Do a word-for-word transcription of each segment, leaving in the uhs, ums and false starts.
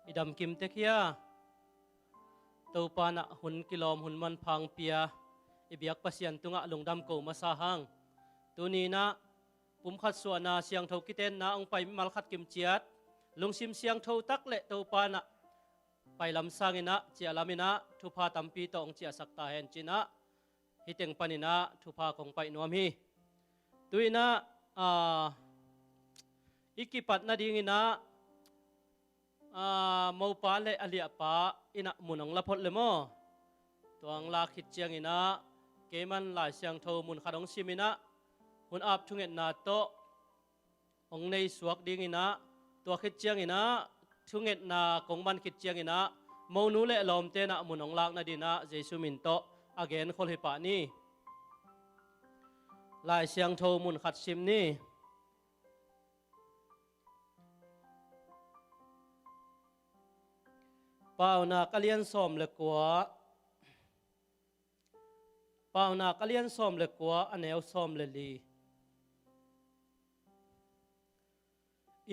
I damkim tek hia? Topa in ah hun kilawm, hun manpha hong pia i biak Pasian tungah lungdam ko masa hang. Tuni in ah pumkhat suahna siangtho kitenna hong pai mimal khat kim ciat, lungsim siangtho tak le Topa in ah pailam sangin ah, ciahlam in ah thupha tampi tawh hong ciahsak ta hen ci-in ah, hih teng panin ah thupha kong paih nuam hi. Tu-in ah, aa, i kipat nadingin ah, aa, mopa le a liahpa in ah mun hong la phot le maw? Tua hong lak khit ciangin ah, keiman Lai Siangtho mun khat hong sim in ah, hun ap thungetna tawh hong nei suak dingin ah, tua khit ciangin ah, thungetna kong man khit ciangin ah, monu le lawmte in ah mun hong lak nadingin ah Jesu min tawh a genkhol hi pah ni. Lai Siangtho mun khat sim ni. Paunak a lian sawm le kua. Paunak a lian sawm le kua, a neu sawm le li.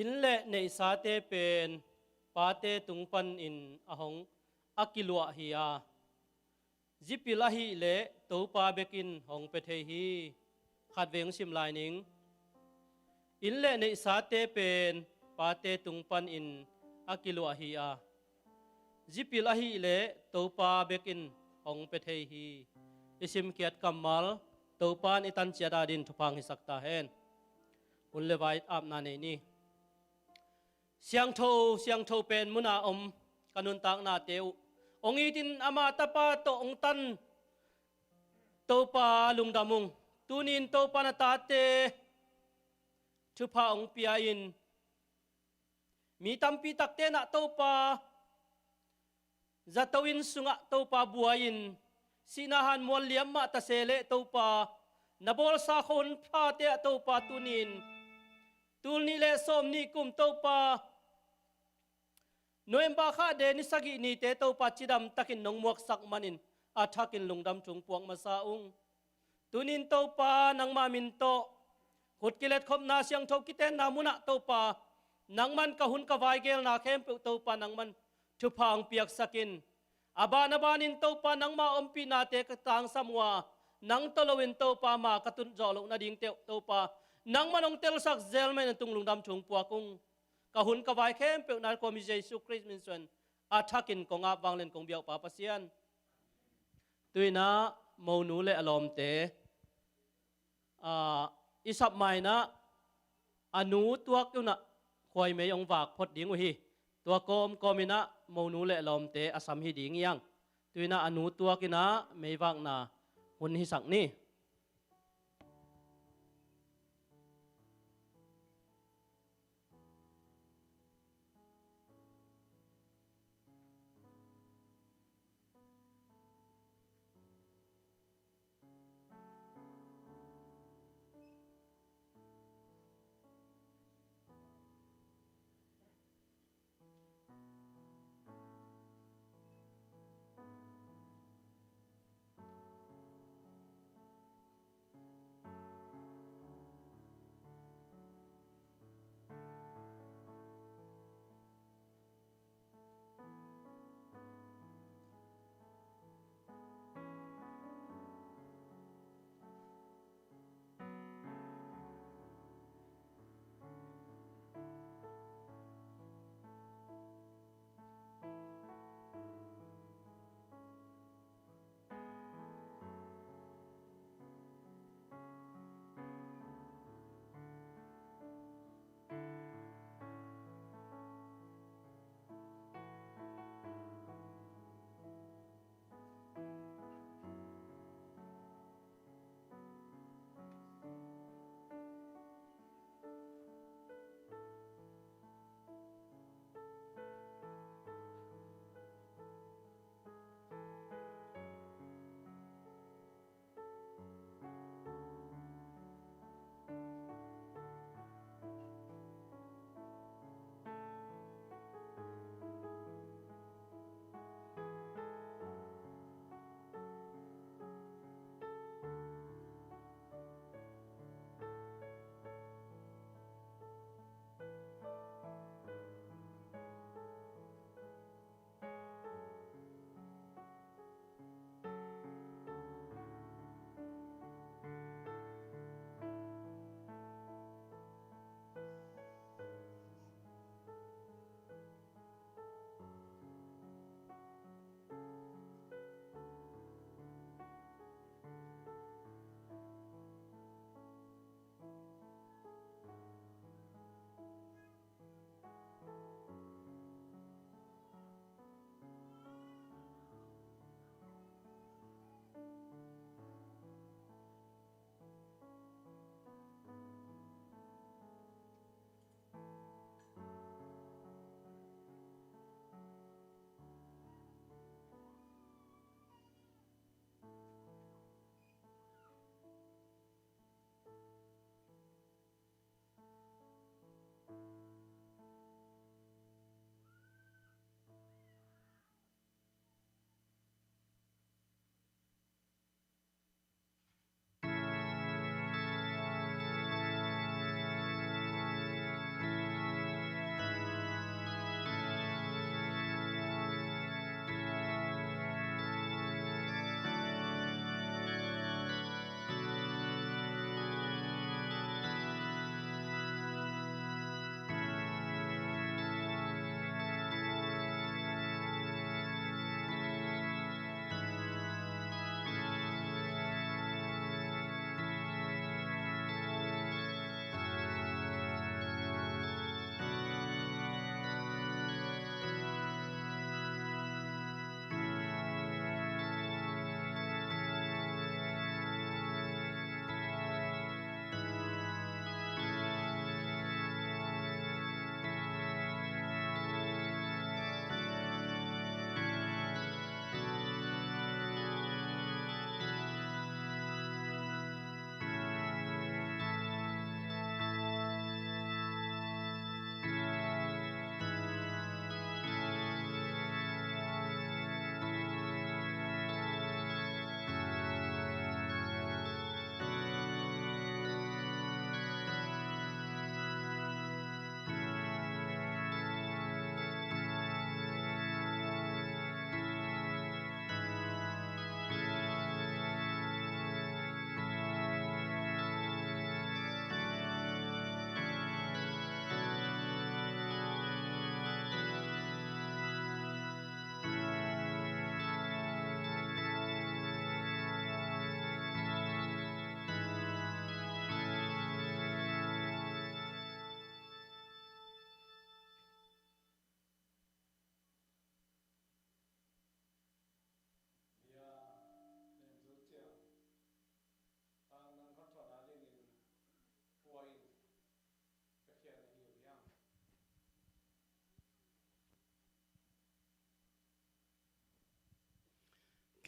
Inn le neihsate pen pate tung panin a hong, a kiluah hi a, zipil ahih leh Topa bekin hong pia thei hi. Khatvei hong sim lai ning. Inn le neihsate pen pate tung panin a kiluah hi a, zipil ahih leh Topa bekin hong pia thei hi. I simkhiat kammal Topa in i tan ciat adingin thupha hong hisak ta hen. Hun le vai apna nei ni. Siangtho, siangtho pen muna om ka nuntaknate uh hong itin ama tapa tawh hong tan Topa lungdam ung. Tuni-in Topa in a tate thupha hong pia in, mi tampi takte in ah Topa zato inn sungah Topa buai-in, sihna hanmual liam mah ta se leh Topa, na bawlsa khuahun phate ah Topa tuni-in, tul nih le sawm nih kum Topa, November kha de ni sagih nite Topa cidam takin nong muaksak manin a thakin lungdam thu hong puak masa ung. Tuni-in Topa nangma min tawh khut kiletkhopna siangtho kitenna munah Topa, nangman ka hun ka vai geelna khempeuh Topa nangman thupha hong piaksak in. A ban a banin Topa nangma ompihnate ka tangsam uh a, nang tawh loin Topa ma ka tun zawh loh nadingte uh Topa, nangman hong telsak zel manin a tung lungdam thu hong puak ung. Ka hun ka vai khempeuh na khuami Jesu Khrist min suangin a thakin kong ap vanglian kong biak uh Pa Pasian. Tu-in ah monu le a lawmte, aa, i sap ma-in ah a nu tuak un ah khuaimei hong vak phot ding uh hi. Tua kawmkawm in ah monu le a lawmte a sam hi ding hi hang. Tu-in ah a nu tuak in ah meivakna hun hisak ni.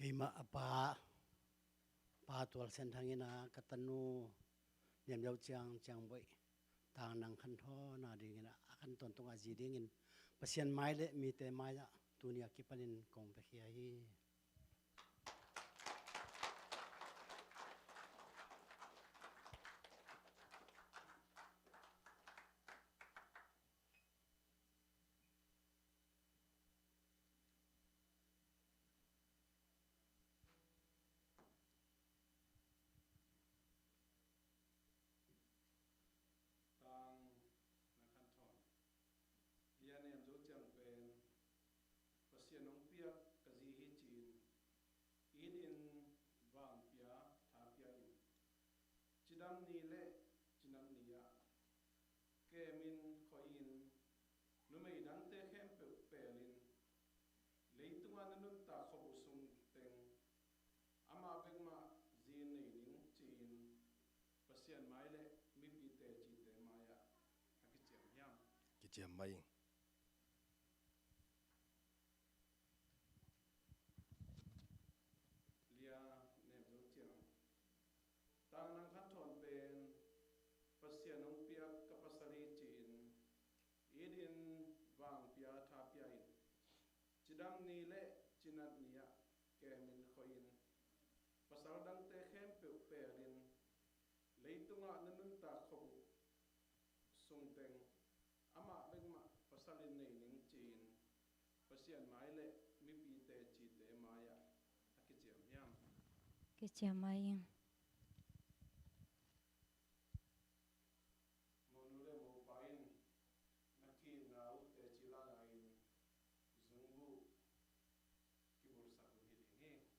Keimah a pa, Pa Tual Sian Thang in a, ka tanu Niam Zo Ciang, Ciang Boih, Tang Nang Khan Thawn a dingin a, a kan tawntung a zi dingin Pasian mai le mite mai-ah tuni a kipanin kong piakhia hi. Tang Nang Khan Thawn. Lia Niam Zo Ciang pen Pasian hong piak ka zi hi ci-in, it in, vang pia, tha pia in, cidam ni le cinat ni-ah kemin khoih in, numei dangte khempeuh pelin, leitungah na nuntak khop uh sung teng amah bek mah zi nei ning ci-in Pasian mai le mipite cite mai-ah a kiciam hiam? Kiciam mai ing. Lia Niam Zo Ciang. Tang Nang Khan Thawn pen Pasian hong piak ka pasal hi ci-in, it in, vang pia, tha pia in, cidam ni le cinat ni-ah kemin khoih in, pasal dangte khempeuh pelin, leitungah na nuntak khop uh sung teng amah bek mah pasal in nei ning ci-in Pasian mai le mipite cite mai-ah a kiciam hiam? Kiciam mai ing. Monu le mopa in na kiitna uh teci lana in zungbuh kibulsak uh hi ding hi.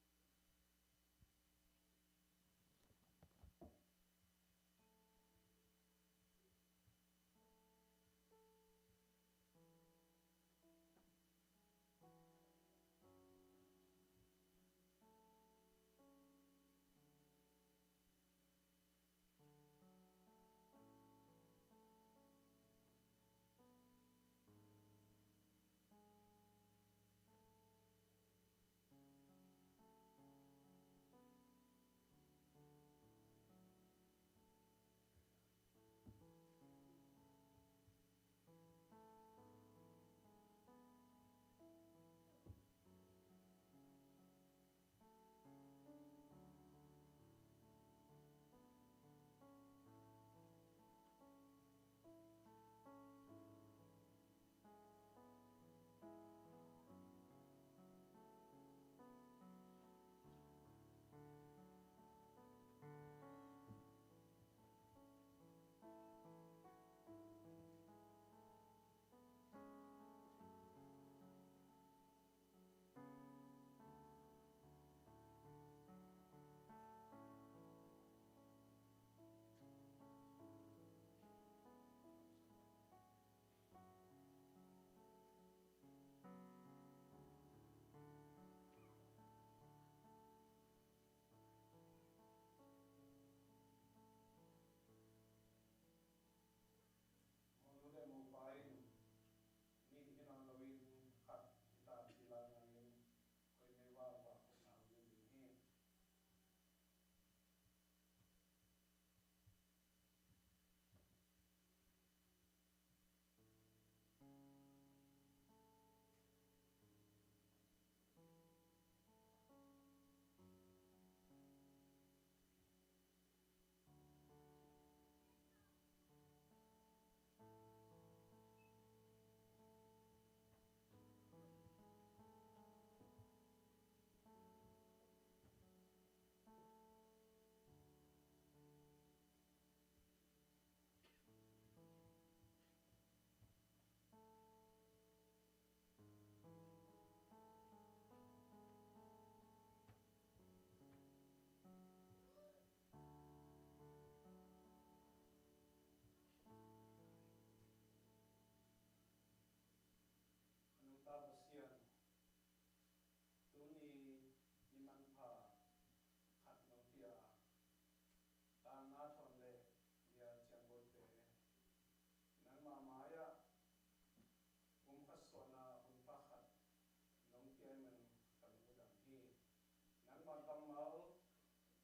Kammal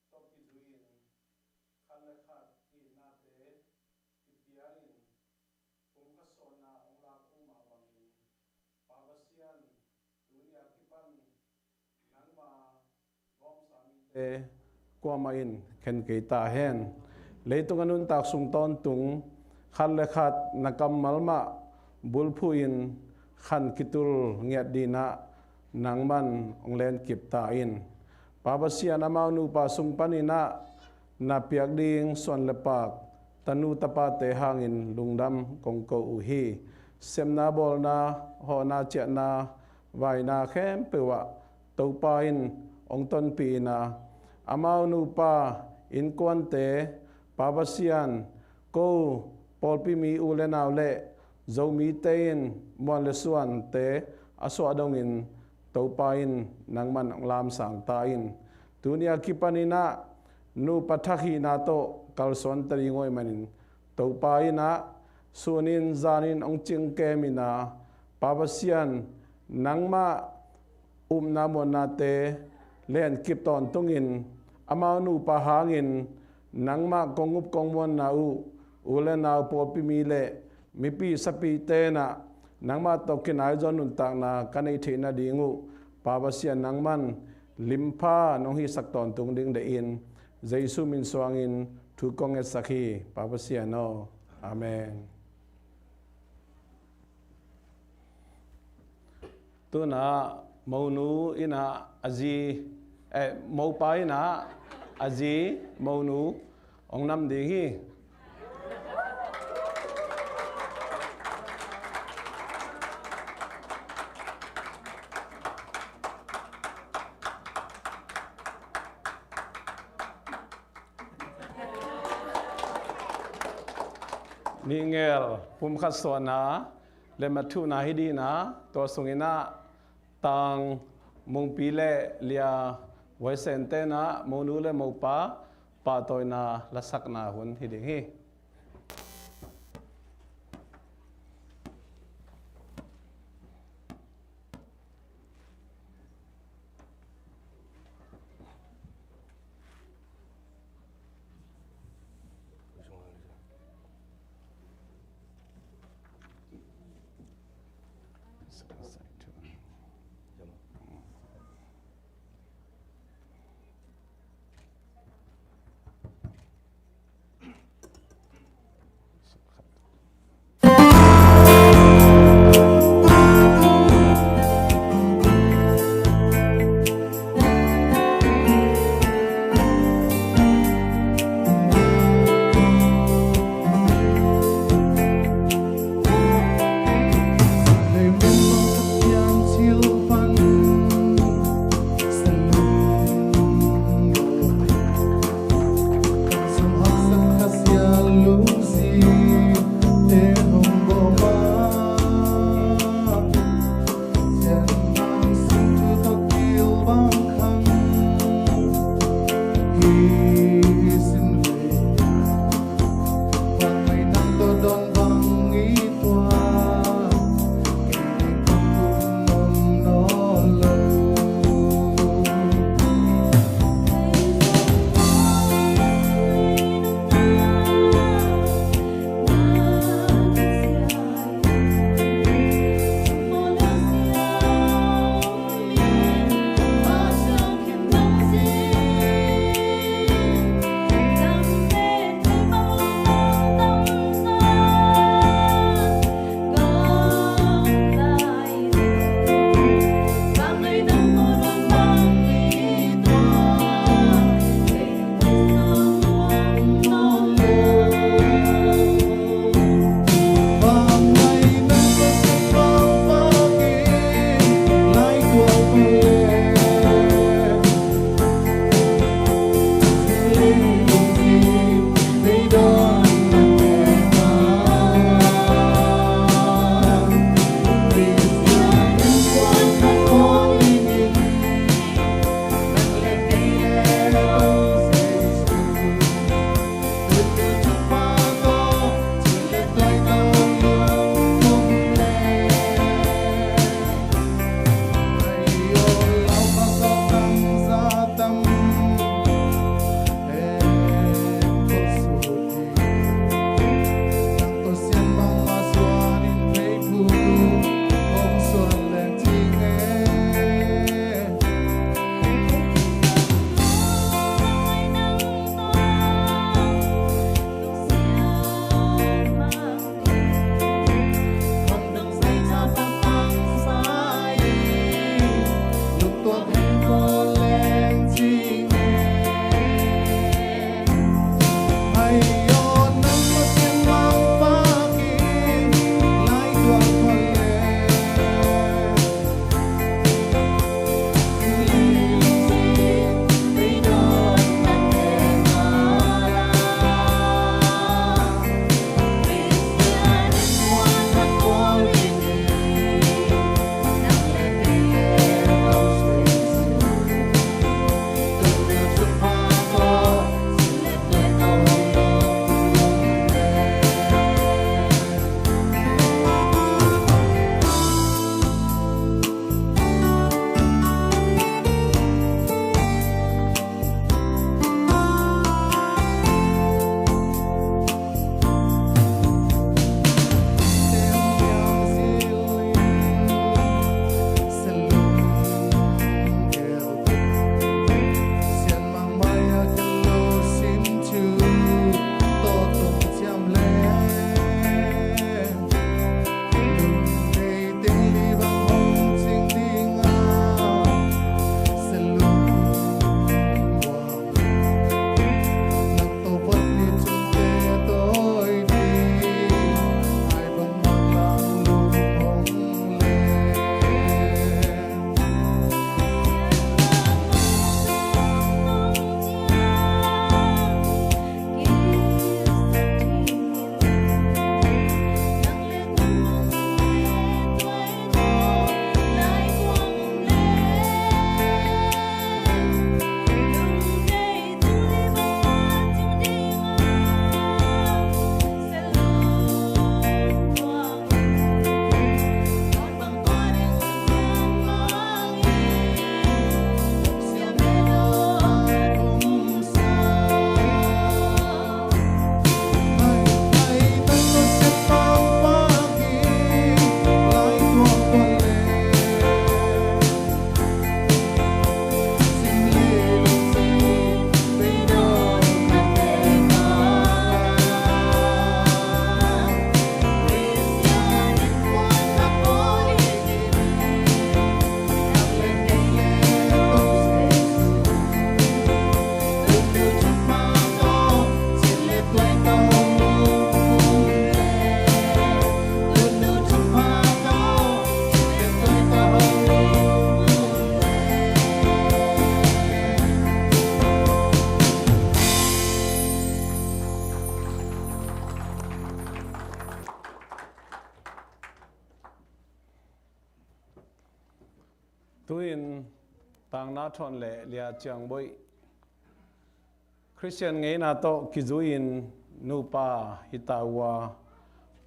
tawh kizui-in khat le khat itnate kipiakin pumkhat suahna hong lak uh mah bangin Pa Pasian, tuni a kipan nangma gawmsa mite kuamah in khen kei ta hen. Leitung a nuntak sung tawntung khat le khat na kammal mah bulphuhin khan kitul ngiat dinah nangman hong lenkip ta in. Pa Pasian, amau nupa sung paninah na piak ding suan le pak tanu tapate hangin lungdam kong ko uh hi. Sepna, bawlna, hawhna, ciahna, vaina khempeuh ah Topa in hong tonpih in a, amau nupa innkuante, Pa Pasian, ko pawlpi mi u le nau le Zomite in muan le suante a suah dongin Topa in nangman hong lamsang ta in. Tuni a kipaninah nupa thak hihna tawh kalsuan ta ding uh ahih manin Topa innah sunin zanin hong cingkem in a, Pa Pasian, nangmah upna muannate lenkip tawntungin amau nupa hangin nangmah kong up kong muanna uh u le nau, pawlpi mi le mipi sapi tenah nangmah tawh kinai zaw nuntakna ka neih theih nading uh Pa Pasian, nangman limpha nong hisak tawntung ding deih in Jesu min suangin thu kong ngetsak hi, Pa Pasian aw. Amen. Tunah monu innah a zi, eh, mopa innah a zi monu hong nam ding hi. Nihngel pumkhat suahna le mathuhna hi dinah, tua sunginah Tang Mungpi le Lia Voisen tenah monu le mopa pahtawina lasakna hun hi ding hi. Tu-in Tangna Thawn le Lia Ciang Boih Khristian ngeina tawh kizui-in nupa hi ta uh a,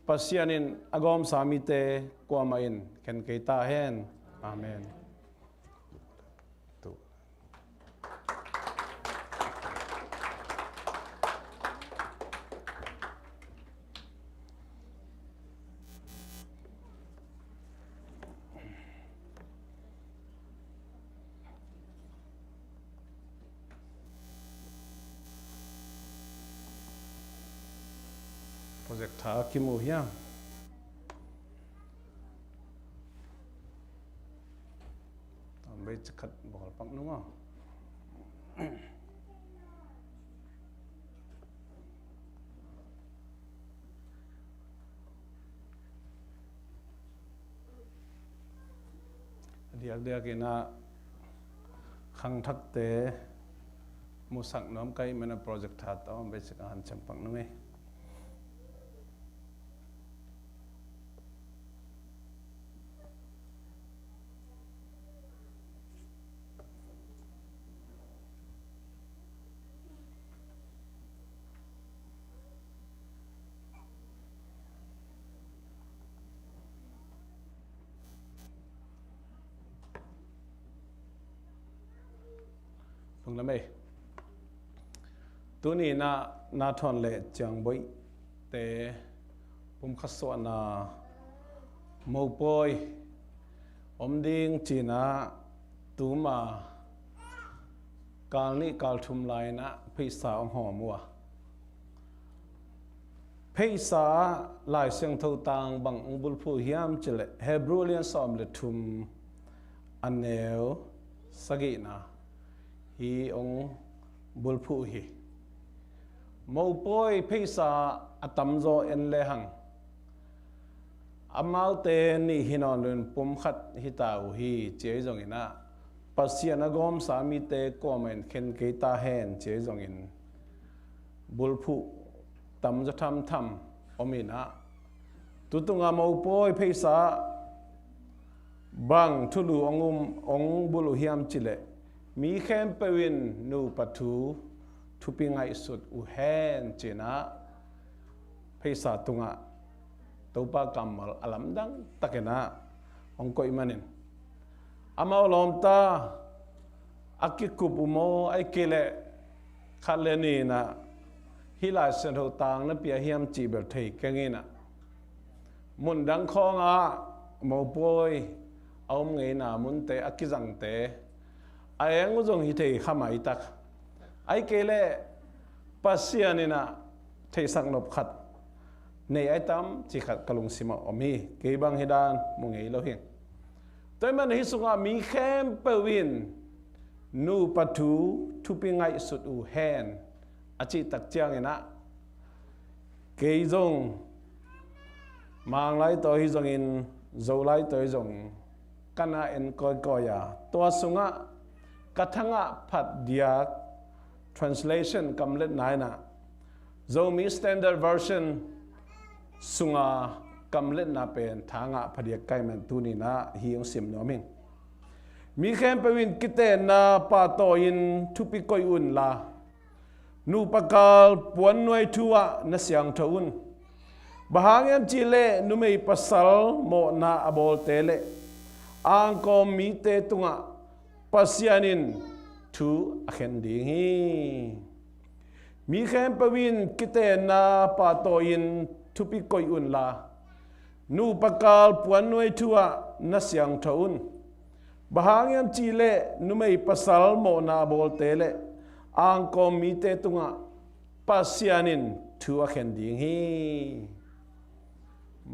Pasian in a gawmsa mite kuamah in khen kei ta hen. Amen. Projector kimu hiam? Tambei cikhat bawl pak nung aw. Diakdiak in ah khangthakte musak nuam ka hih manin projector tawh basic a hanciam pak nung ei. Lungdam ei. Tuni in ah Na Thawn le Ciang Boih te pumkhat suahna mopawi om ding ci-in ah tuma kal nih kal thum lai-in ah pheisa hong hawm uh a, pheisa ah Lai Siangtho tang bang hong bulphuh hiam cih leh Hebrew lian sawm le thum a neu sagihna hi hong bulphuh hi. Mopawi pheisa a tamzaw en lehang amaute nih hi nawn loin pumkhat hi ta uh hi, ci ahi zongin ah Pasian a gawmsa mite kuamah in khen kei ta hen, ci ahi zongin bulphuh tamzaw thamtham om in ah, tu tunga mopawi pheisa bang thulu hong um, hong bulh uh hiam cih leh mi khempeuh in nupa thu thupi ngaihsut uh hen, ci-in ah pheisa tungah Topa kammal a lamdang takin ah hong koih manin, amau lawmta a kikup uh maw, ahih kei leh khat le nih in ah hih Lai Siangtho tang na pia hiam cih bel thei keng in ah, mundang khawngah mopawi a om ngeina munte a kizangte a eng uh zong hi thei kha maitak. Ahih kei leh Pasian in ah theisak nop khat nei ahi tam cih khat ka lungsimah om hi. Kei bang hi dan mu ngei lo hi. Tua ahih manin hih sungah mi khempeuh in nupa thu thupi ngaihsut uh hen a cih tak ciangin ah, kei zong Manglai tawh hi zongin Zolai tawh hi zong ka na en kawikawi a, tua sungah ka thangah phat diak translation kamletna in ah Zomi Standard Version sunga kamletna pen thangah phadiak ka hih man tuni in ah hih hong sim nuam ing. Mi khempeuh in kitenna pahtawi-in thupi koih unla, nupa kal puannuai thu ah na siangtho un. Bang hang hiam cih leh numei pasal mawhna a bawlte le angkawm mite tungah Pasian in thu a khen ding hi. Mi khempeuh in kitenna pahtawi-in thupi koih unla, nupa kal puannuai thu ah na siangtho un. Bang hang hiam cih leh numei pasal mawhna a bawlte le angkawm mite tungah Pasian in thu a khen ding hi.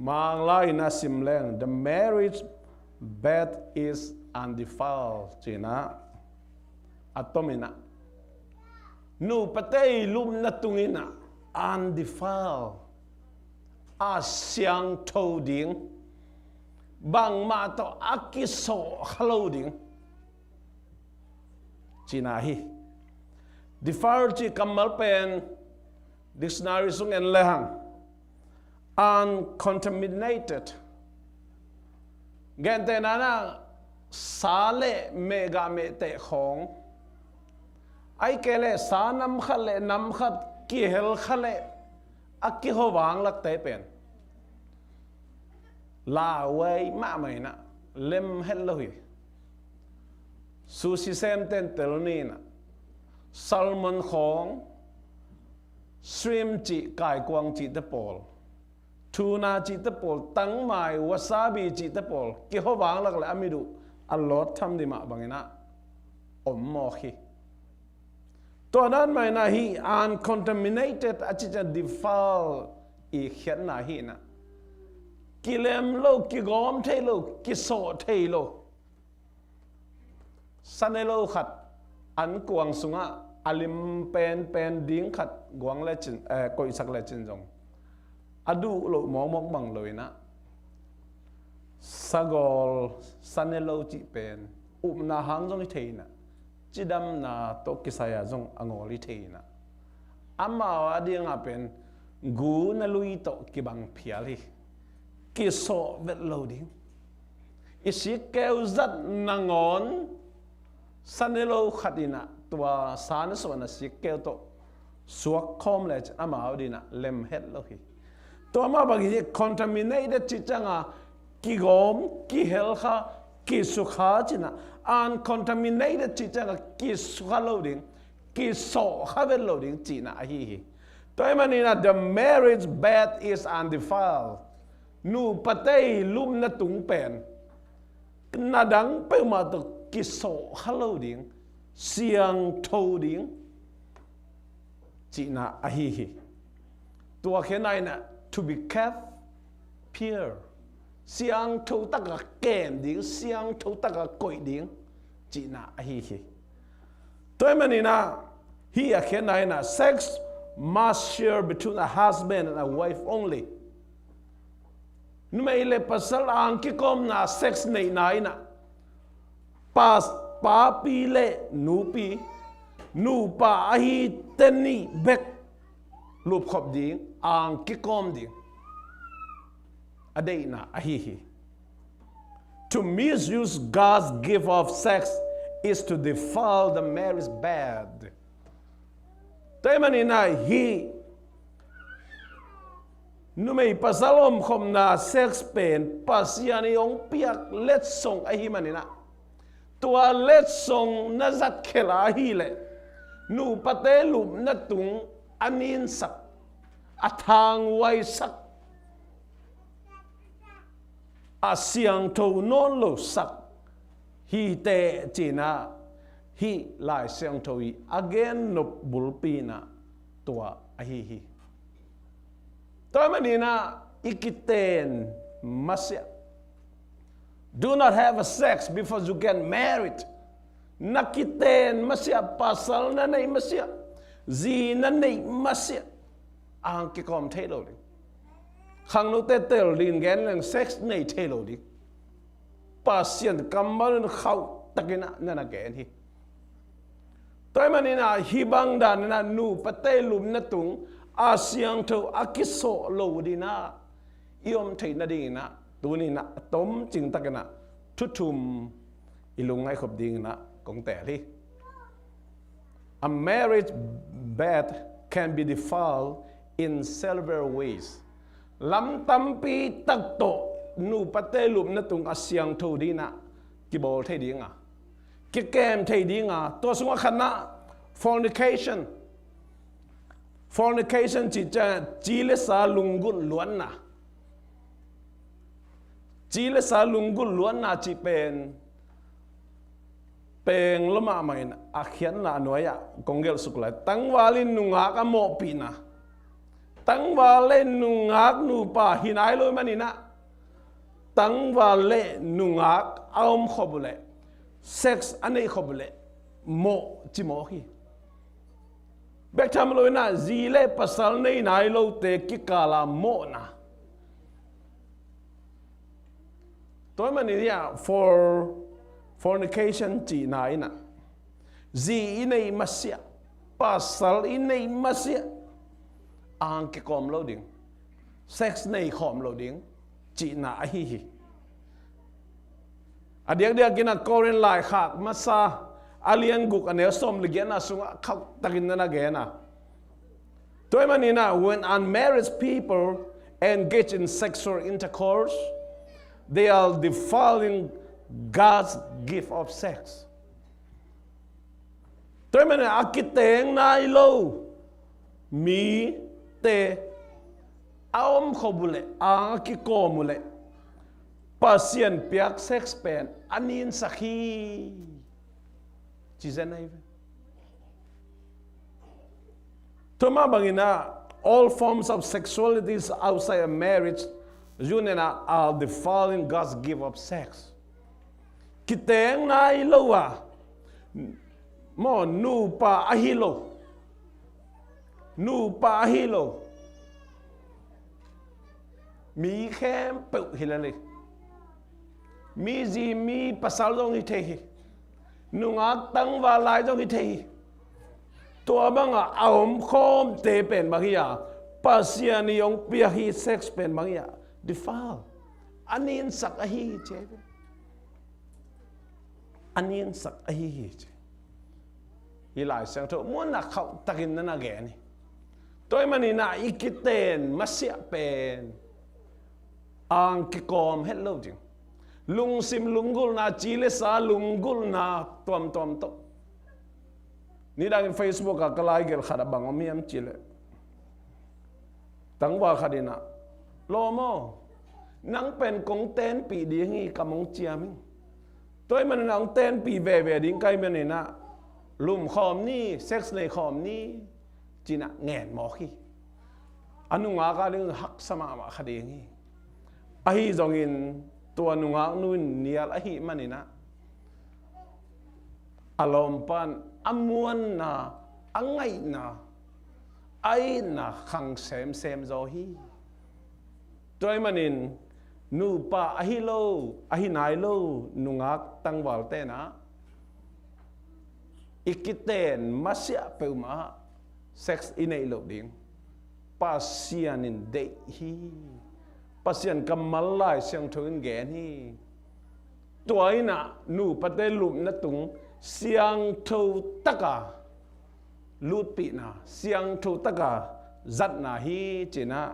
Manglai in a sim leng, the marriage bed is undefiled, ci-in ah a tom in ah, nupate i lupna tung in ah undefiled, a siangtho ding, bangmah tawh a kisawh kha lo ding cihna hi. Defile cih kammal pen dictionary sung en lehang uncontaminated, gentehna in ah sa le mehgah mehteh khawng, ahih kei leh sa nam khat le nam khat kihel kha leh a kiho vanglakte pen lauhuai mahmah in ah lem het lo hi. Sushi semten tel ni in ah salmon khawng, shrimp cih, kaikuang cihte pawl, tuna cihte pawl, tangmai, wasabi cihte pawl kiho vanglak leh a mit uh a lawt tham ding mah bangin ah om mawk hi. Tua dan mah in ah hih uncontaminated a cih ciang defile i khiatna hi in ah, kilem lo, kigawm thei lo, kisawh thei lo. Sa ne lo khat an kuang sungah a lim penpen ding khat guang le cin, eh, koihsak le cin zong a duh loh mawkmawk bang lo in ah, sagawl sa ne lo cih pen upna hang zong hi thei in ah, cidamna tawh kisai-a zong a ngawl hi thei in ah, amau a dingah pen gu na lui tawh kibang phial hi. Kisawh vet lo ding. I sikkeu zat nangawn sa ne lo khat in ah tua sa na suahna sikkeu tawh suak khawm lecin amau ding in ah lem het lo hi. Tua mah bangin hih contaminated cih ciangah kigawm, kihel kha, kisukha cihna, uncontaminated cih ciangah kisukha lo ding, kisawh kha vet lo ding cihna ahi hi. Tua ahih manin ah the marriage bed is undefiled. Nupate lupna tung pen na dang peuhmah tawh kisawh kha lo ding, siangtho ding cihna ahi hi. Tua khiatna in ah to be kept pure, siangtho takah kem ding, siangtho takah koih ding cihna ahi hi. Tua ahih manin ah hih a khiatna in ah sex must share between a husband and a wife only. Numei le pasal ang kikawmna sex neihna in ah pa, papi le nupi, nupa ahi teni bek lupkhop ding, ang kikawm ding a deihna ahi hi. To misuse God's gift of sex is to defile the marriage bed. Tua ahih manin ah hih numei pasal omkhopna sex pen Pasian in hong piak letsong ahih manin ah, tua letsong na zat khel ahih leh nupate lupna tung a ninsak, a thanghuaisak, a siangtho nawn losak hi teh cihna hih Lai Siangtho i a gen nop bulpi in ah tua ahi hi. Tua ahih manin ah i kiten masiah, do not have a sex before you get married. Na kiten masiah, pasal na neih masiah, zi na neih masiah, ang kikawm thei lo ding. Khangnote tel ding gen leng sex nei thei lo ding. Pasian kammal in khauh takin ah na na gen hi. Tua ahih manin ah hih bang dan in ah nupate lupna tung a siangtho a kisawh lo ding ah i om theih nadingin ah tuni in ah a tomcing takin ah thu thum i lungngaih khop dingin ah kong teel hi. A marriage bed can be defiled in several ways. Lam tampi tak tawh nupate lupna tung a siangtho ding in ah kibawl thei ding a, kikem thei ding a, tua sungah khatna fornication. Fornication cih ciang ci le sa lunggulh luanna. Ci le sa lunggulh luanna cih pen peng lua mahmah in a khiatna a nuai-ah kong gelh suk lai. Tangval in nungak a mawhpihna. Tangval le nungak nupa hi nai lo ahih manin ah tangval le nungak a om khop uh leh, sex a neih khop uh leh mawh ci mawk hi. Bek tham lo in ah zi le pasal nei nai lote kikal a mawhna. Tua ahih manin ah for, fornication cihna in ah zi i neih masiah, pasal i neih masiah, ang kikhawm lo ding, sex nei khawm lo ding cihna ahi hi. A diakdiak in ah Korin laikhak masa a lian guk a neu sawm le giatna sungah khauhtakin na na gen a. Tua ahih manin ah, when unmarried people engage in sexual intercourse, they are defiling God's gift of sex. Tua ahih manin ah, a kiteng nai lo mite a omkhop uh leh, a kikawm uh leh, Pasian piak sex pen a ninsak hi, ci zen ahi ve. Tua mah bangin ah, all forms of sexualities outside a marriage union are, are defiling God's gift of sex. Kiteng nai lo a, maw, nupa ahi lo, nupa ahi lo mi khempeuh hi lel hi. Mi zi, mi pasal zong hi thei hi. Nungak tangval lai zong hi thei hi. Tua bangah a omkhawmte pen bang hi a, Pasian in hong piak hi, sex pen bang hi a, defile, a ninsak ahi hi, ci hi. A ninsak ahi hi, ci. Hih Lai Siangtho mun ah khauhtakin na na gen hi. Tua ahih manin ah, i kiten masiah pen a kikawm het lo ding. Lungsim lunggulhna, ci le sa lunggulhna tuamtuam tawh. Nidangin Facebook ah ka laigelh khat ah bang om hiam cih leh, tangval khat in ah, lawm aw, nang pen kong tenpih ding hi, kam hong ciam hi. Tua ahih manin ah hong tenpih veve ding ka hih manin ah, lum khawm ni, sex nei khawm ni, ci-in ah ngen mawk hi. A nungak a ding haksa mahmah kha ding hi. Ahi zongin tua nungaknu in nial ahih manin ah, a lawmpa in a muanna, a ngaihna, a itna khang semsem zaw hi. Tua ahih manin nupa ahi lo, ahi nai lo nungak tangvalte in ah, i kiten masiah peuhmah ah sex i neih loh ding Pasian in deih hi. Pasian kammal Lai Siangtho in gen hi. Tua in ah nupate lupna tung siangtho taka lutpihna, siangtho taka zatna hi, ci-in ah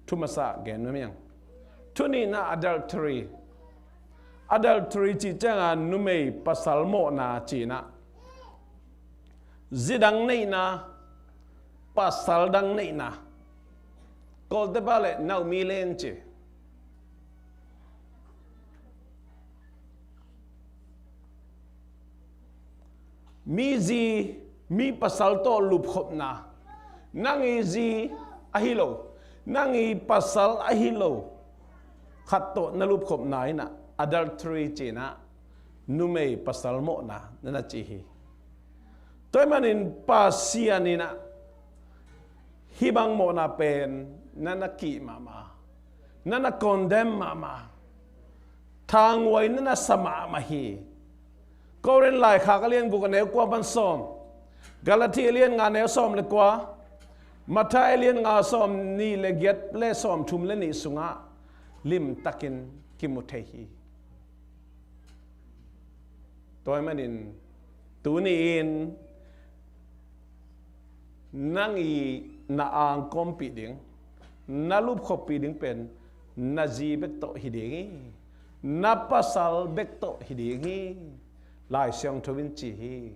thu masa gen nuam ing. Thu nihna, adultery. Adultery cih ciangin numei pasal mawhna ci-in ah, zi dang neihna, pasal dang neihna. Kawlte pau leh Naomi leng ci. Mi zi, mi pasal tawh lupkhopna. Nang i zi ahi lo, nang i pasal ahi lo khat tawh na lupkhopna in ah, adultery ci-in ah, numei pasal mawhna na na ci hi. Tua ahih manin Pasian in ah hih bang mawhna pen na na kih mahmah, na na condemn mahmah, thanghuai na na sa mahmah hi. Korin laikhak a lian guk a neu kua pan sawm, Galati a lian nga neu sawm le kua, Matthai a lian nga sawm nih le giat le sawm thum le nih sungah limtakin kimu thei hi. Tua ahih manin tuni-in nang i na angkawmpih ding, na lupkhoppih ding pen na zi bek tawh hi ding hi. Na pasal bek tawh hi ding hi. Lai Siangtho in ci hi.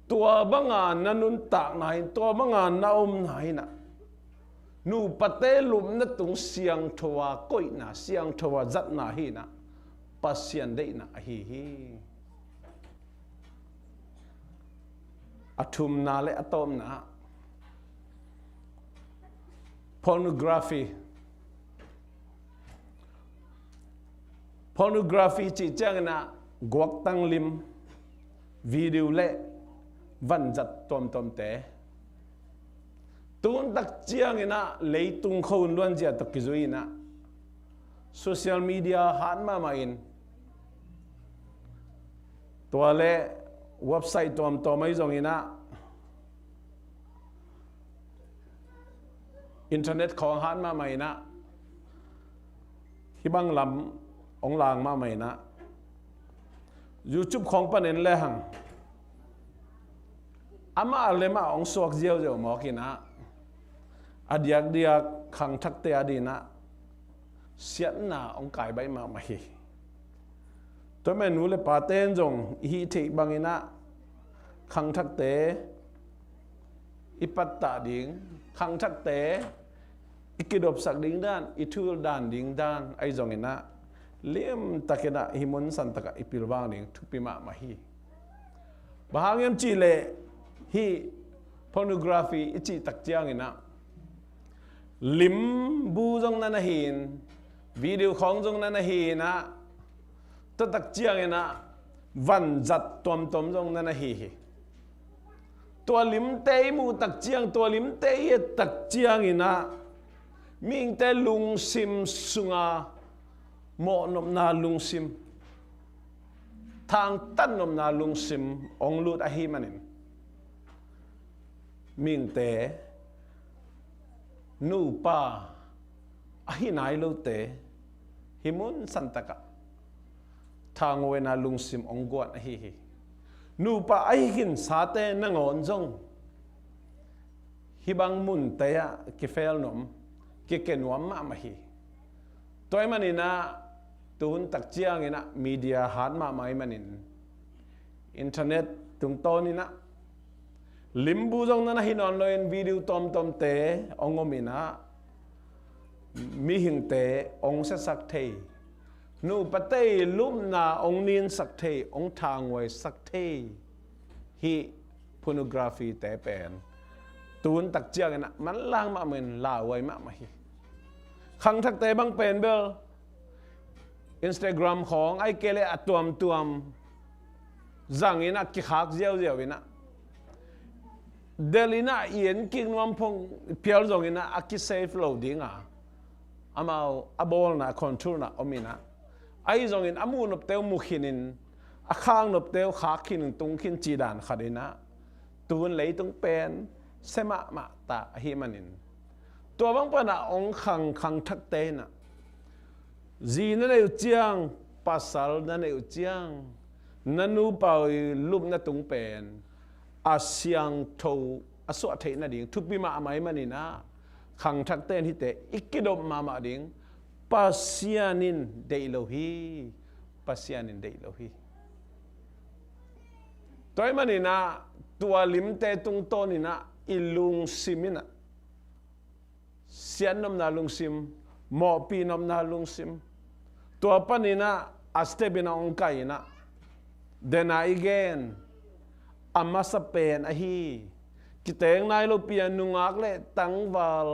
Tua banga na nuntakna in, tua banga na omna in ah, nupate lupna tung siangtho a koihna, siangtho a zatna hi in ah, Pasian deihna ahi hi. A thumna le a tawpna, pornography. Pornography cih ciangin ah guaktang lim, video le vanzat tuamtuamte. Tuntak ciangin ah leitung khuahun luanzia tawh kizui in ah, social media hat mahmah in, tua le website tuamtuam ahi zongin ah, internet khawng hat mahmah in ah, hih bang lam hong lang mahmah inah, YouTube khawng panin lehang amah le mah hong suak ziauziau mawk inah, a diakdiak khangthakte a dinah siatna hong kai baih mahmah hi. Tua mah nu le pate in zong i hih theih bang inah khangthakte i pattah ding, khangthakte i kidopsak ding dan, i thul dan ding dan ahi zong inah limtak inah hih mun santak ah i pilvang ding thupi mahmah hi. Bang hang hiam cihleh hih pornography i cih tak ciang inah limbu zong na na hi in, video khawng zong na na hi inah, tua tak ciang inah vanzat tuamtuam zong na na hi hi. Tua limte i muh tak ciang, tua limte i et tak ciang inah mihingte lungsim sunga mawhnopna lungsim, thangtatnopna lungsim hong lut ahih manin mihingte nupa ahi nai lote hih mun santak ah thanguaina lungsim hong guan ahi hi. Nupa ahi khinsate nangawn zong hih bang munte ah kifelnuam, kikenuam mahmah hi. Tua ahih manin ah tuhun tak ciang inah media hat mahmah ahih manin internet tungtawn inah limbu zong na na hi nawn lo in video tuamtuamte hong om inah mihingte hong siasak thei, nupate i lupna hong ninsak thei, hong thanguaisak thei hih pornography te pen tuhun tak ciang inah manlang mahmah in lauhuai mahmah hi. Khangthakte bang pen bel Instagram khawng ahih kei leh a tuamtuam zang inah kikhak ziauziau inah, delh inah i en kik nuam phung phial zong inah a kisave lo ding a, amau a bawlna, a controlna om inah, ahi zongin a muh nopte uh mu khinin, a khak nopte uh khak khinin, tung khin cih dan khat inah tuhun leitung pen sia mahmah ta ahih manin, tua bang panah hong khang khangthakte inah zi na neih uh ciang, pasal na neih uh ciang, na nupa uh i lupna tung pen a siangtho a suah theih nading thupi mahmah ahih manin ah, khangthakte in hihte i kidop mahmah ding. Pasian in deih lo hi. Pasian in deih lo hi. Tua ahih manin ah, tua limte tungtawn in ah i lungsim in ah siatnopna lungsim, mawhpihnopna lungsim, tua panin ah a step in ah hong kai in ah, den a i gen a masa pen ahi, kiteng nai lopi a nungak le tangval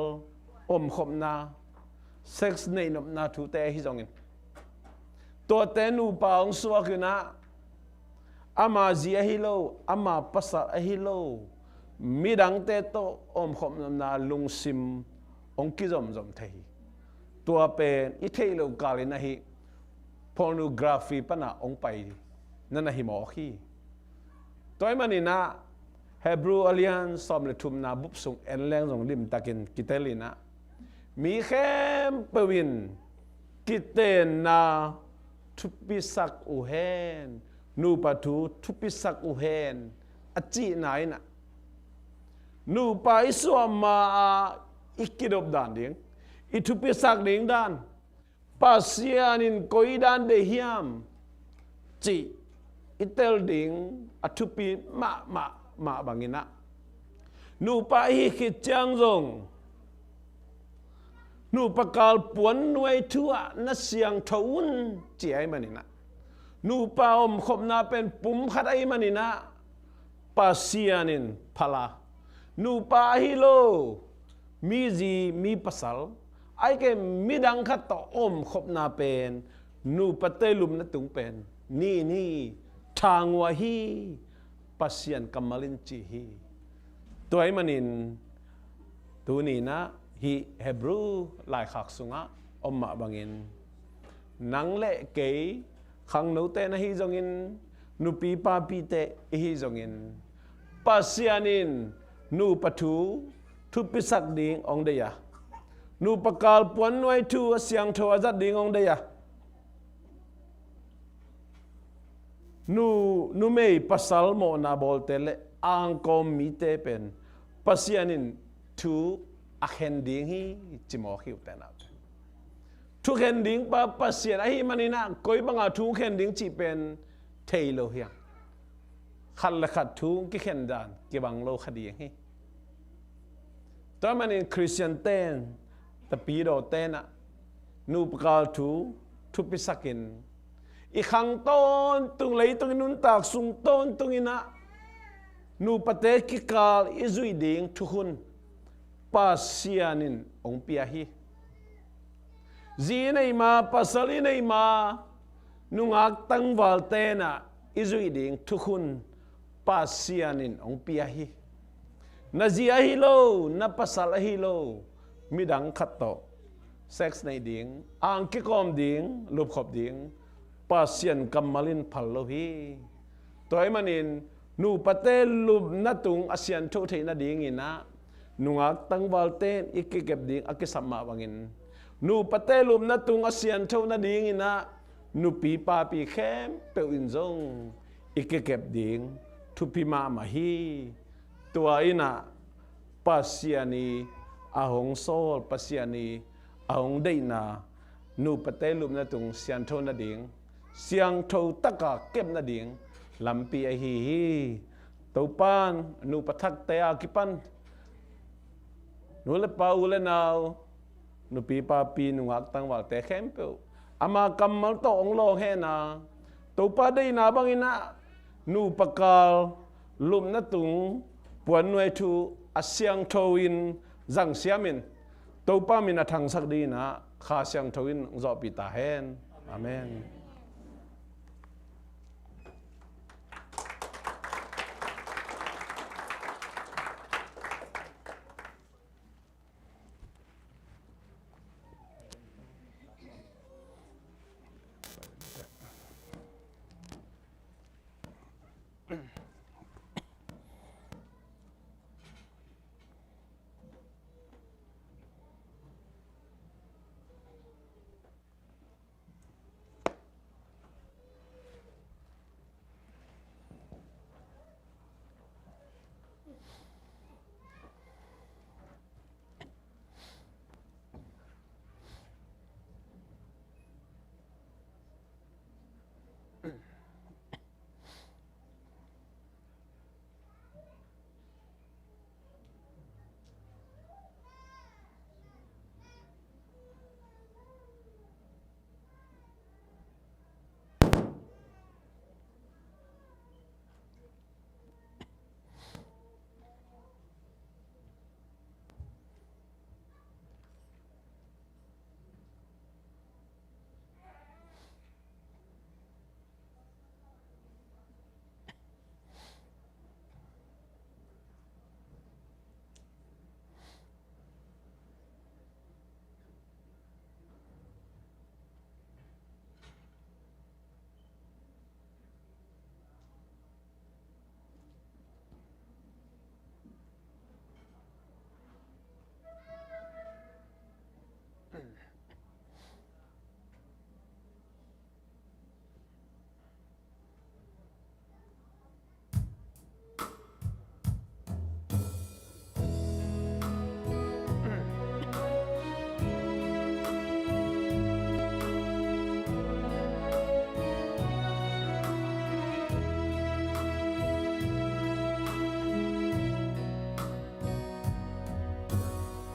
omkhopna, sex neihnopna thute ahi zongin, tuate nupa hong suak in ah, ama zi ahi lo, ama pasal ahi lo midangte tawh omkhopna lungsim hong kizomzom thei hi. Tua pen i theih loh kal in ahi pornography pan ah hong pai na na hi mawk hi. Tua ahih manin ah Hebrew a lian sawm le thumna bup sung en leng zong limtakin kitel in ah, mi khempeuh in kitenna thupisak uh hen, nupa thu thupisak uh hen, a cihna in ah, nupa i suah ma-a i kidop dan ding, i thupisak ding dan, Pasian in koi dan deih hiam cih i tel ding a thupi mahmah mah bangin ah, nupa i hih khit ciang zong nupa kalpuan nuai thu ah na siangtho un, ci ahih manin ah, nupa omkhopna pen pumkhat ahih manin ah, Pasian in phala, nupa ahi lo mi zi mi pasal, ahih kei midang khat tawh omkhopna pen nupate lupna tung pen ni ni thanguah hi, Pasian kammal in ci hi. Tua ahih manin tuni in ah hih Hebrew laikhak sungah om mah bangin, nang le kei khangnote na hi zongin, nupi papite i hi zongin, Pasian in nupa thu thupisak ding hong deih a, nupa kalpuan nuai thu a siangtho a zat ding hong deih a, Nu, numei pasal mawhna bawlte le angkawm mite pen Pasian in thu a khen ding hi, ci mawk hi ute naute. Thu khen ding pa Pasian ahih manin ah koi banga thu khen ding cih pen thei lo hi hang. Khat le khat thu kikhen dan kibang lo kha ding hi. Tua manin Khristian ten, tapidaw ten ah nupa kal thu thupisakin i khang tawntung, leitung i nuntak sung tawntung in ah nupate kikal i zuih ding thukhun Pasian in hong pia hi. Zi i neih ma, pasal i neih ma, nungak tangval ten ah i zuih ding thukhun Pasian in hong pia hi. Na zi ahi lo, na pasal ahi lo, midang khat tawh sex nei ding, ang kikawm ding, lupkhop ding, Pasian kammal in phal lo hi. Tua ahih manin nupate lupna tung a siangtho theih nadingin ah nungak tangvalte in i kikep ding a kisap mah bangin, nupate lupna tung a siangtho nadingin ah nupi papi khempeuh in zong i kikep ding thupi mahmah hi. Tua in ah Pasian i a hong sawl, Pasian i a hong deihna, nupate lupna tung siangtho nading, siangtho taka kep nading lampi ahi hi. Topan nupa thakte a kipan nu le pa, u le nau, nupi papi, nungak tangvalte khempeuh ama kammal tawh hong lawng hen a, Topa deihna bangin ah nupa kal lupna tung puannuai thu a siangtho in zangsiam in, Topa min a thangsak dingin ah Kha Siangtho in hong zawhpih ta hen. Amen.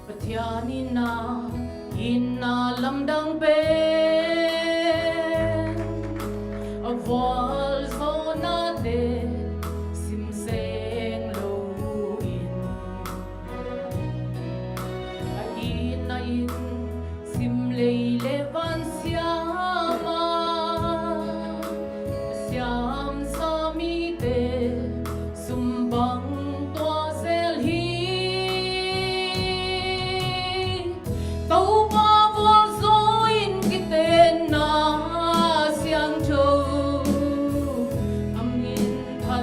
Pathian in na, in na lamdang pen a vualzawhnate simseng lo in, a in na in sim lei le van siam a, a siamsa mite sum bang tua zel hi. Topa vualzawl in kitenna siangtho a min pha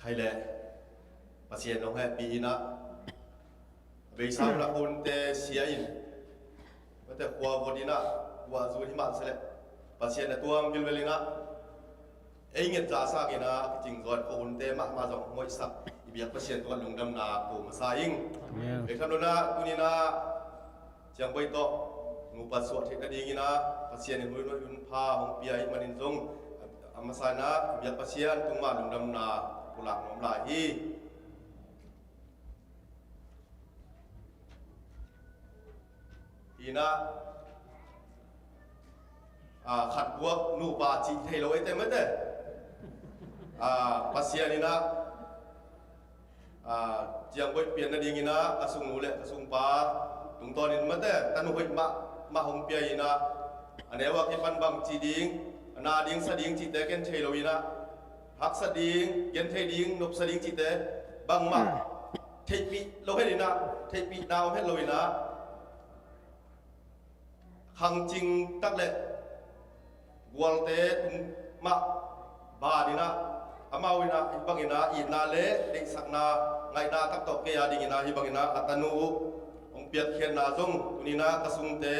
Hei leh, Pasian hong hehpih in ah, a beisa un ah khuahunte sia in, mate, khua vot in ah, guah zun hi mah se leh, Pasian a tuam vilvel in ah, ei nget za sangin ah kicing zaw in khuahunte mahmah zong hong hoihsak i biak Pasian tungah lungdamna ko masa ing. Amen. Bek tham lo in ah tuni in ah Ciang Boih tawh nupa suah theih nadingin ah Pasian in hun hoih hun pha hong pia ahih manin zong a masa in ah i biak Pasian tung mah lungdamna pulak nuam lai hi. Hi in ah, ah, khat guak nupa cih thei lo eite mate. Ah, Pasian in ah, ah, Ciang Boih pian nadingin ah ka sungnu le ka sungpa tungtawnin mate, tanu hoih mahmah hong pia in ah, a neu a kipan bang ci ding, a na ding sa ding cihte ken thei lo in ah, haksa ding, genthei ding, nopsa ding cihte bangmah theihpih lo het in ah, theihpihna om het lo in ah, khangcing tak le gualte tung mah ban in ah, amau in ah hih bangin ah itna le deihsakna, ngaihna tak tawh kei a dingin ah hih bangin ah a tanu uh hong piakkhiatna zong tuni in ah ka sungte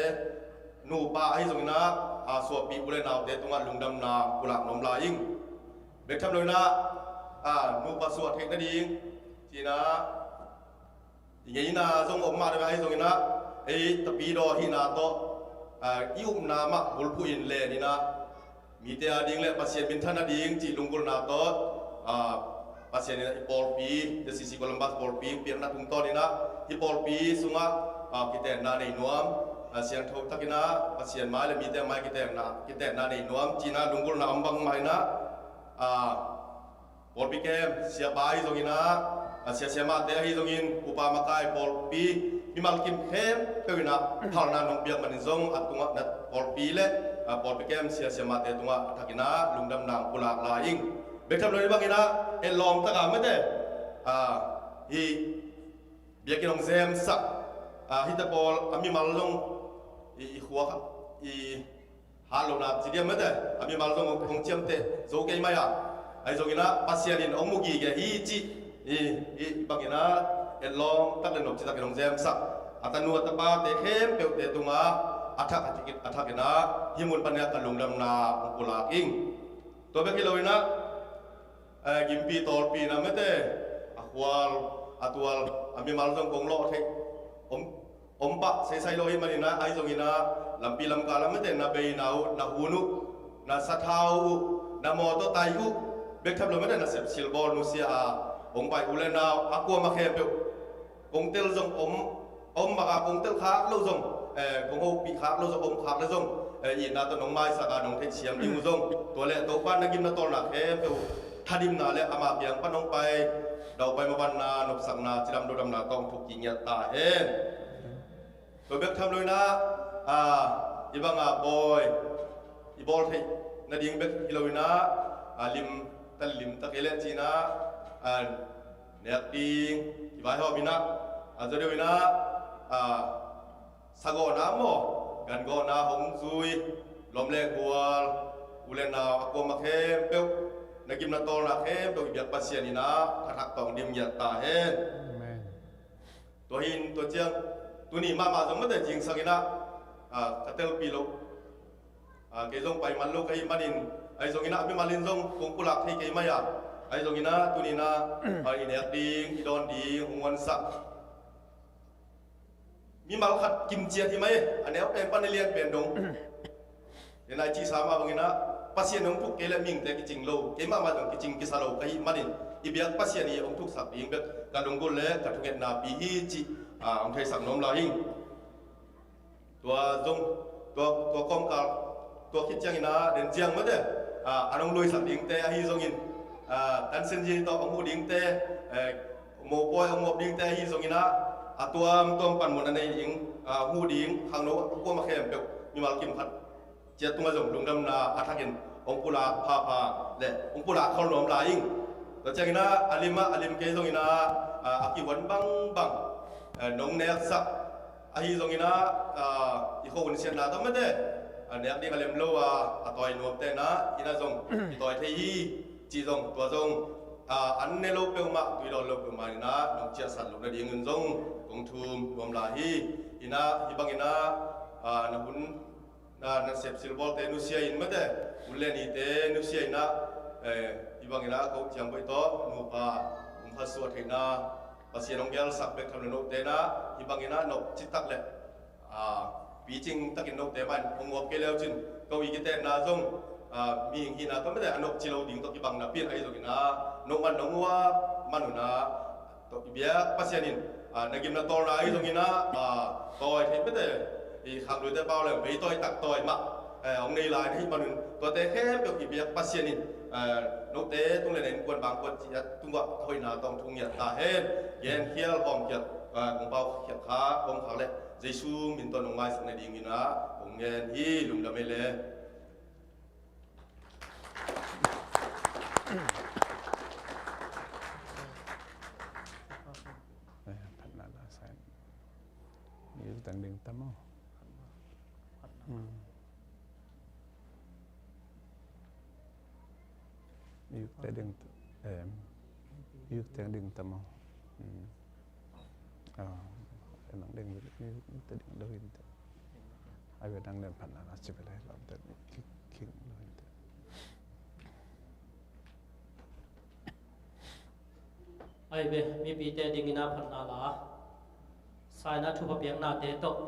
nupa ahi zongin ah, a, suahpih u le naute tungah lungdamna pulak nuam lai ing. Bek tham lo in ah, a, nupa suah theih nading ci in ah i ngeina zong om mah deuh ahi zongin ah, ei tapidaw hihna tawh, ah, i upna mah bulphuh in len in ah, mite a ding le Pasian minthan a ding cih lunggulhna tawh, ah, Pasian in ah i pawlpi, J C C Columbus pawlpi piakna tungtawn in ah, i pawlpi sungah, ah, kitenna nei nuam, ah, siangtho takin ah Pasian mai le mite mai kitenna, kitenna nei nuam ci in ah lunggulhna om bangmah in ah, ah, pawlpi kem siapa ahi zongin ah, a, sia siamahte ahi zongin, upa makai pawlpi mimal kim khempeuh in ah phalna nong piak manin zong a tungah na pawlpi le, a, pawlpi kem sia siamahte tungah a thakin ah lungdamna pulak lai ing. Bek tham lo in bangin ah, en lawm tak a mate, a, hih biakinn hong zemsak, a, hihte pawl a mimal zong i, i khua kha, i hat lohna ci diam mate, a mimal zong hong, hong ciamteh zo kei mai a, ahi zongin ah Pasian in hong mu gige hi cih i, i bangin ah en lawm tak le nop ci takin hong zemsak a tanu a tapate khempeuhte tungah a thak, a thak, a thakin ah hih mun panin ah ka lungdamna hong pulak ing. Tua bek hi lo in ah, eh, gimpi tawlpi na mate, a khual a tual a mimal zong kong lawh theih om, om pah seisai lo hi manin ah, ahi zongin ah lampi lamkal a mate, na beina uh, na hun uh, na sathau uh, na mawtaw tai uh, bek tham lo mate, na sepsil bawl nusia a hong pai u le nau a kuamah khempeuh kong tel zong om, om mah a kong tel khak lo zong, eh, kong hopih khak lo zong om khak le zong, eh, itna tawh nong maisak a nong theihsiam ding uh zong, tua le Topa na gimna tawlna khempeuh thadimna le ama kiang pan hong pai daupai mavanna nopsakna cidam dodamna tawh hong thuk kingiat ta hen. Tua bek tham lo in ah, ah, i bang a bawi i bawl theih nading bek hi lo in ah, ah, lim ta lim ta kei leh ci in ah, ah, nek ding i vaihawm in ah, a zaw deuh in ah, a, sagawhna maw, gangawhna hong zui lawm le gual, u le nau a kuamah khempeuh, na gimna tawlna khempeuh i biak Pasian in ah a thak tawh hong dim ngiat ta hen. Amen. Tua hi in tua ciang tuni mahmah zong mate, zingsang in ah, a, ka telpih loh, a, kei zong pai man lo ka hih manin, ahi zongin ah mimal in zong kong pulak thei kei mai a, ahi zongin ah tuni in ah, a, i nek ding i dawn ding hong huansak mimal khat kimciat hi mai, a neu pen pan a lian pen dong. Tua in ah i cihsa mah bangin ah Pasian hong thuk kei le mihingte kicing lo, kei mahmah zong kicing kisa lo ka hih manin, i biak Pasian in hong thuksak ding bek ka lunggulh le ka thungetna pi hi cih, a, hong theisak nuam lai ing. Tua zong, tua, tua kawmkal, tua khit ciangin ah, den ciang mate, a, an hong luisak dingte ahi zongin, a, tansin zi tawh hong huh dingte, eh, mopawi hong mawp dingte ahi zongin ah, a tuamtuam panmun a nei ding, a, huh ding khangno a kuamah khempeuh mimal kim khat ciat tungah zong lungdamna a thakin hong pulak phapha le hong pulak khol nuam lai ing. Tua ciangin ah, a lim ah, a lim kei zongin ah, a, a kihuan bangbang, eh, nong neksak ahi zongin ah, a, i khuahun siatna tawh mate, a, nek ding a lem lo a, a tawi nuamte na in ah zong i tawi thei hi cih zong, tua zong ah, an ne lo peuhmah, tui dawn lo peuhmah in ah nong ciahsan loh nadingin zong kong thum nuam lai hi. In ah hih bangin ah, ah, na hun, na, na sepsilbawlte nusia in mate, hun le nite nusia in ah, eh, hih bangin ah ko ciang baih tawh nupa hong phalsuah theihna Pasian hong gelsak bek tham lo note in ah hih bangin ah nop citak le, ah, picing takin note mah in hong ngawp kei leu cin, ko i kitenna zong, ah, mihing hihna tawh mate a nop ci lo ding tawh kibang napi in ahi zongin ah, no man nong uap man un ah, tawh i biak Pasian in, ah, na gimna tawlna ahi zongin ah, ah, tawi thei mate, i khangluite pau le vei tawi tak tawi mah, eh, hong nei lai na hih man un tuate khempeuh i biak Pasian in, eh, note tung le na innkuan bangkuan ciat tungah hoihna tawh hong thungiat ta hen. Genkhial hawmkhial, eh, kong paukhial kha, kong khak le Jesu min tawh nong maisak nadingin ah kong ngen hi. Lungdam ei le. Music teng ding tam maw? Hmm. Music teng ding, eh, music teng ding tam maw? Hmm. Ah, eh, nang ding music teng ding lo in te. Ai ve nang lem phan na na ci ve le lam te ki king lo in te. Ai ve, mipite dingin a phatna la, saina thupha piaknate tawh.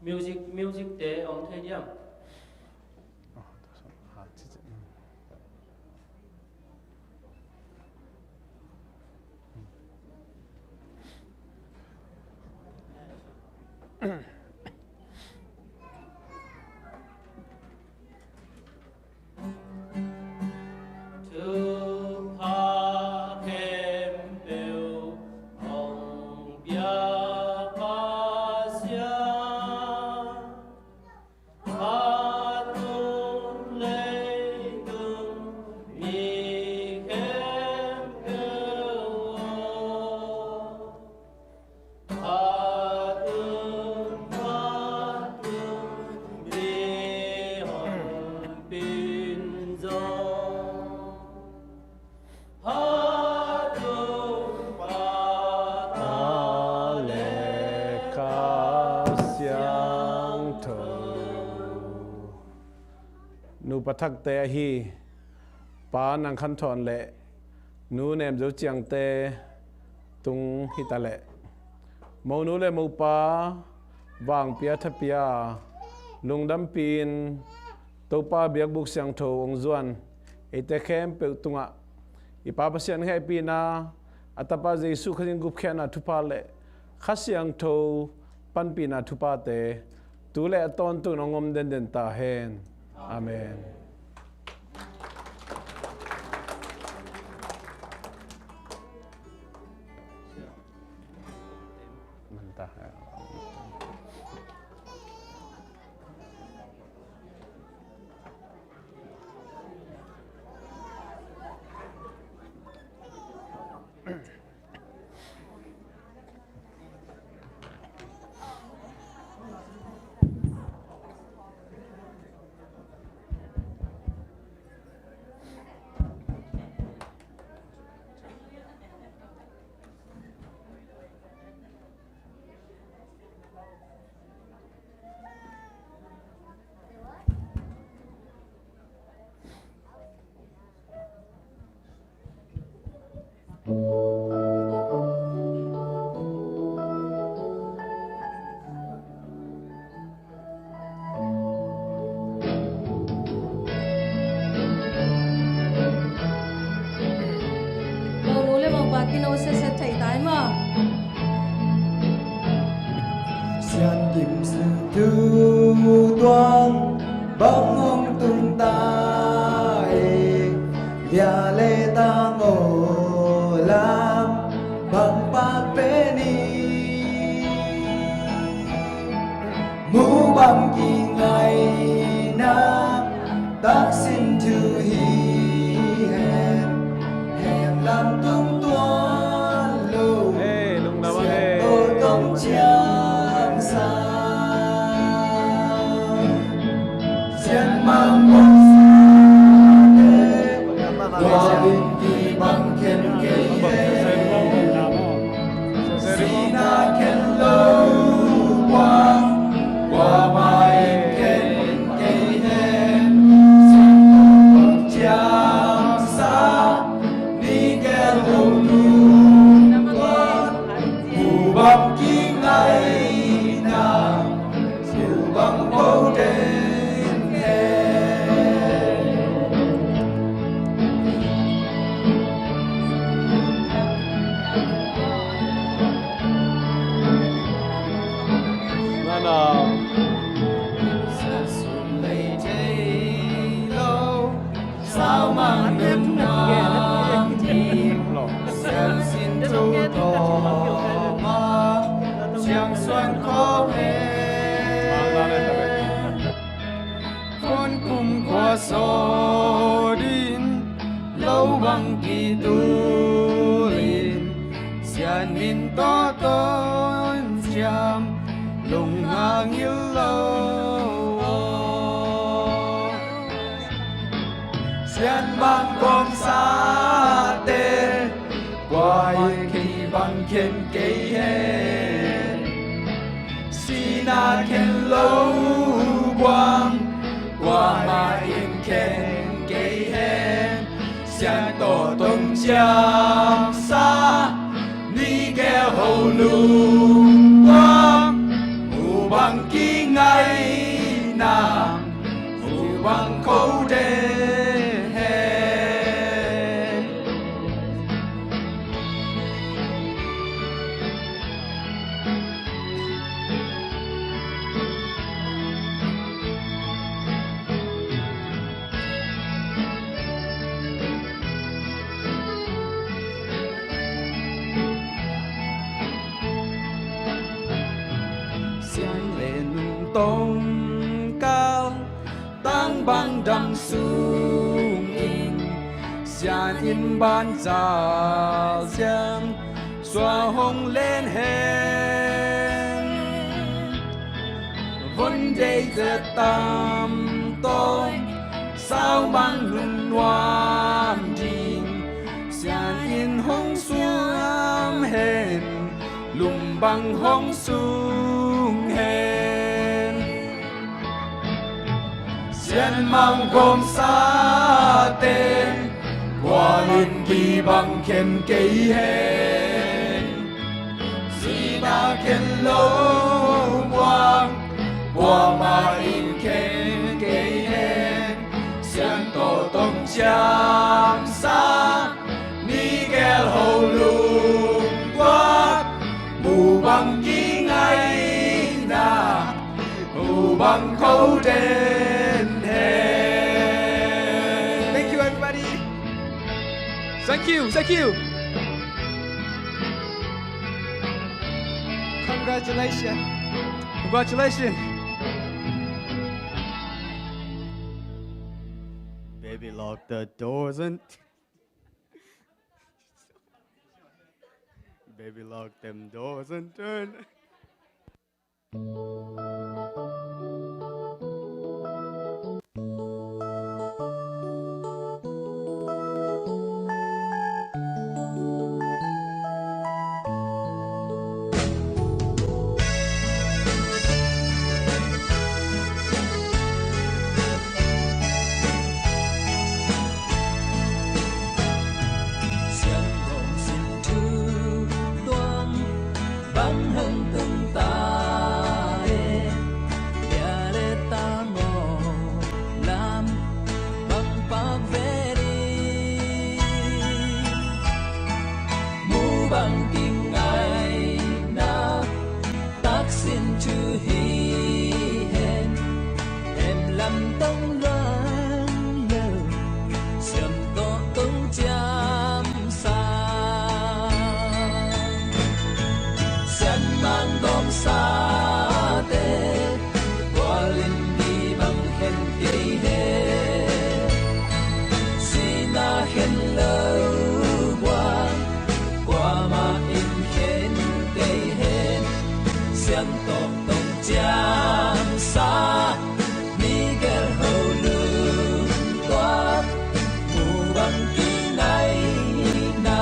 Music, music te om thei diam? Thupha khempeuh hong pia Pasian, a tung leitung mi khempeuh aw. A tung, a tung mi hong pin zong, a tung pa ta le Kha Siangtho. Nupa thakte ahi Pa Nang Khan Thawn le Nu Nem Zo Ciangte tung hi ta leh, monu le mopa vangpi a thapi a lungdampi-in Topa biakbuk siangtho hong zuan eite khempeuh tungah i Pa Pasian hehpihna, a Tapa Jesuh Khazih gupkhiatna thupha le Kha Siangtho panpihna thuphate tu le a tawntung hong om denden ta hen. Amen. Monu le mopa kino sese thei tai maw. Sian Kim Su Tu Tuang bang hong tung ta e, lia le tang aw lam bang pak pen i mu bang kingaina taksin thu hi hen. Hen lam tung tuan lo. Hey, lungdam a, sian to tong ciang sa. Sihna khen lo buang, kuamah in khen kei hen. Siangtho tawh ciamsa, ni gel ho lungtuak, mu bang kingaina, mu bang ko den hen. Khun kum khua sawt in, lo bang kitul in, Sian min tawh tawnciam, lunghang ngil lo aw. Sian bang gawmsate, kua in kei bang khen kei hen. Sihna khen lo buang, kuamah in khen kei hen. Siangtho tawh ciamsa, ni gel ho lungtuak, mu bang kingaina, mu bang ko den hen. Siang le nung tawngkal, tang bang dang sungin, Sian in ban zal siang, sua hong len hen. Vun dei zet tam tawh, sau bang lungnuam ding, Sian in hong suam hen, lum bang hong sung hen. Sian mang gawmsate, kua in kei bang khen kei hen. Sihna khen lo buang, kuamah in khen kei hen. Siangtho tawh ciamsa, ni gel ho lungtuak, mu bang kingaina, mu bang ko den hen. Thank you, everybody. Thank you, thank you. Congratulations. Congratulations. Baby, lock the doors and Baby, lock them doors and turn. Siangtho sin thu tuang bang hang tung ta e, pia le ta maw lam bang pak ve ding. Mu bang kingaina, taksin thu hi hen, en lam tong luang lo, siam tawh tong ciam sa. Sian mang gawmsate, kua in kei bang khen kei hen. Sihna khen lo buang, kuamah in khen kei hen. Siangtho tawh ciam sa, ni gel ho lungtuak, mu bang kingaina,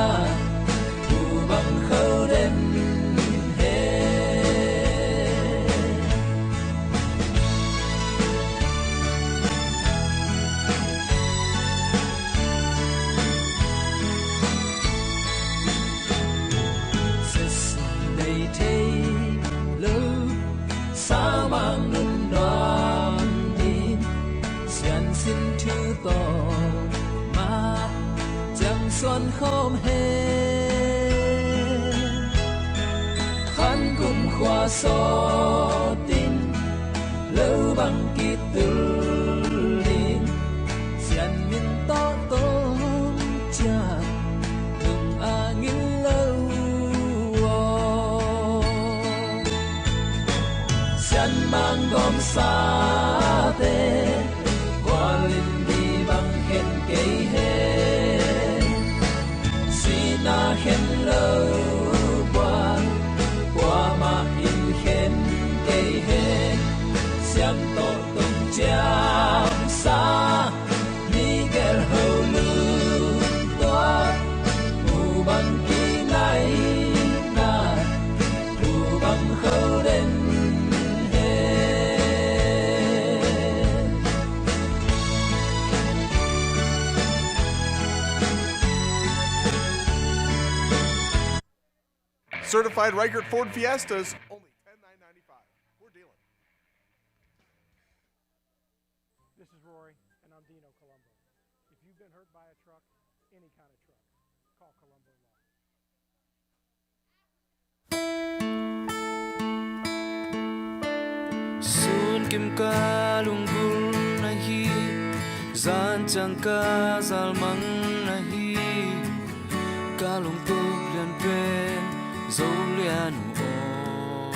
mu bang ko den Thei lo, saumang nun nuam in, siansin thu tawh mah ciang suan khawm hen. Khan kum khua sawt in, lo bang kitul in, sian min tawh tong ciang tung a ngil lo aw. Sian mang gawmsate, gual in mi bang khen kei hen. Sihna khen lo buang, kuamah in khen kei hen. Sian tawh tung ciam sa, mi gel ho lungtuak, mu bang kingaihna, mu bang ho den hen. Certified Reichert Ford Fiestas, only ten nine ninety-five. We're dealing. This is Rory, and I'm Dino Colombo. If you've been hurt by a truck, any kind of truck, call Colombo Law. Sun kim ka lunggulh na hi, zan ciang ka zalmang na hi, ka lungtup lian pen Zo lian uh aw.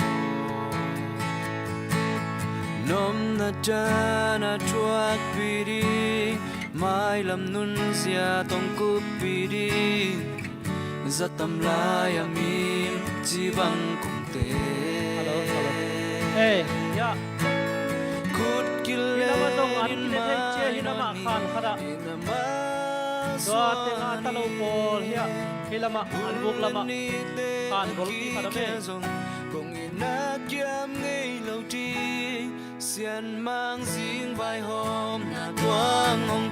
Nomna tan a thuakpih ding, mailam nunzia tong kuppih ding, za tam lai a mim ci bang kong te. Hello, hello. Hey, ya. Khut kilem in mah, hi lamah zong an kine thei cia, hi lamah khan khat ah. Tua teng a ta lo pawl hiah, hi lamah an buk lamah khan golpi khat om e. Kong inn a kiam ngei lo ding, sian mang zing vaihawmna tuang hong